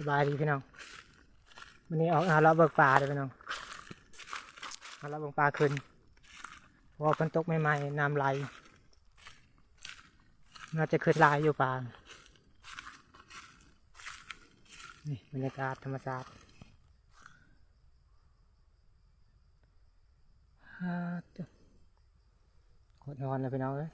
ສະບາຍດີພີ່ນ້ອງ ມື້ນີ້ອອກຫາເລາະເບິ່ງປາເດີພີ່ນ້ອງ ຫາເລາະເບິ່ງປາຂຶ້ນ ເພາະວ່າຝົນຕົກໃໝ່ໆ ນ້ຳໄຫຼ ໜ້າຈະຂຶ້ນຫຼາຍຢູ່ປາ. ນີ້ບັນຍາກາດທຳມະຊາດ ຮາດ ໂຄດຮ້ອນເລີຍພີ່ນ້ອງເອີຍ.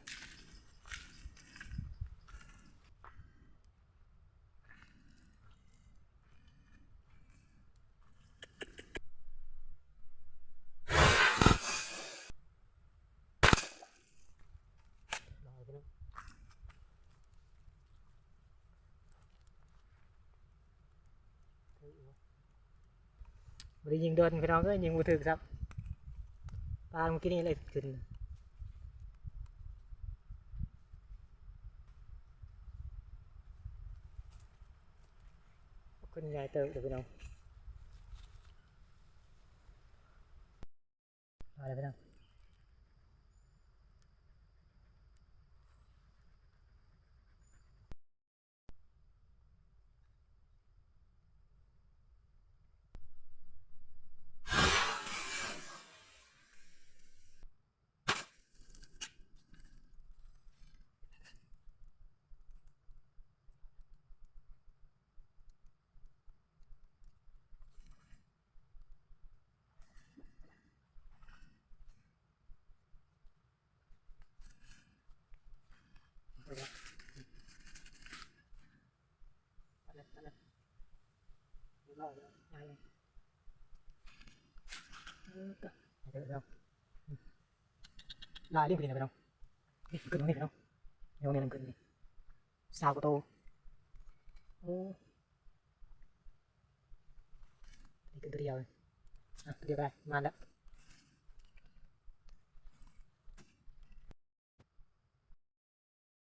ບໍ່ໄດ້ຍິງດົນພີ່ນ້ອງເອີຍ ຍິງບໍ່ຖືກຊ້ຳ ປາເມື່ອກີ້ນີ້ເລີຍຂຶ້ນ ຂຶ້ນໃຫຍ່ເຕີບເດີພີ່ນ້ອງ ມາເລີຍພີ່ນ້ອງ. ຫຼາຍເດ້ພີ່ນ້ອງ ນີ້ຂຶ້ນມານີ້ພີ່ນ້ອງ ນີ້ ນີ້ຂຶ້ນມານີ້ ຊາວກວ່າໂຕ ໂອ້ ນີ້ຂຶ້ນຕົວດຽວ ອ່ະ ຕົວດຽວກໍໄດ້ ປະມານແລ້ວ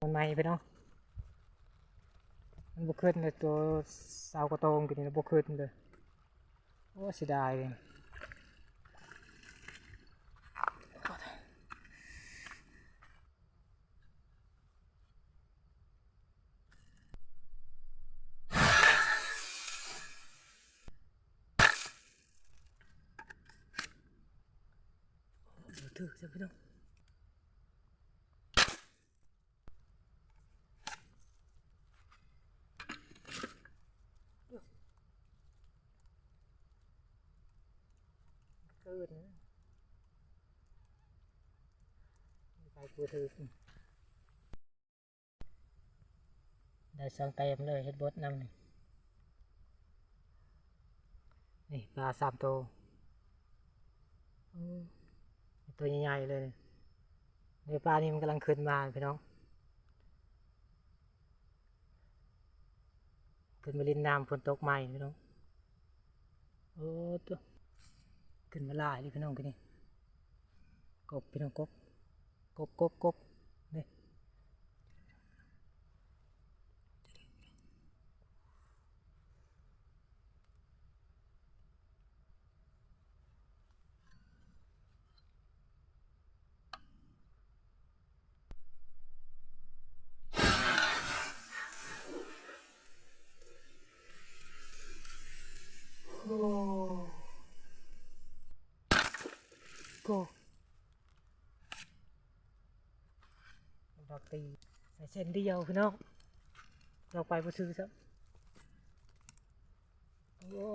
ມັນໃໝ່ໄປເນາະ ມັນບໍ່ຂຶ້ນເລີຍ ໂຕຊາວກວ່າໂຕ ມັນກໍຍັງບໍ່ຂຶ້ນເລີຍ ໂອ້ ເສຍດາຍເລີຍ. ຖືກຊະພີ່ນ້ອງ ເກີນ ໄປບໍ່ຖືກ. ໄດ້ສອງແຕ້ມເລີຍ ເຮັດບົດນຳນີ້ ນີ້ປາສາມໂຕ ໂອ້ ໂຕໃຫຍ່ໆເລີຍ ນີ້ ນີ້ປານີ້ມັນກຳລັງຂຶ້ນມາພີ່ນ້ອງ ຂຶ້ນມາຫຼິ້ນນ້ຳ ຝົນຕົກໃໝ່ພີ່ນ້ອງ ໂອ້ ໂຕ ຂຶ້ນມາຫຼາຍເລີຍພີ່ນ້ອງ ຄືນີ້ ກົບພີ່ນ້ອງ ກົບ ກົບ ກົບ ກົບ ນີ້. ໂອ້ ໂກ ດອກຕີ ໃສ່ເສັ້ນດຽວພີ່ນ້ອງ ດອກໄປບໍ່ຖືກຊ້ຳ ໂອ້.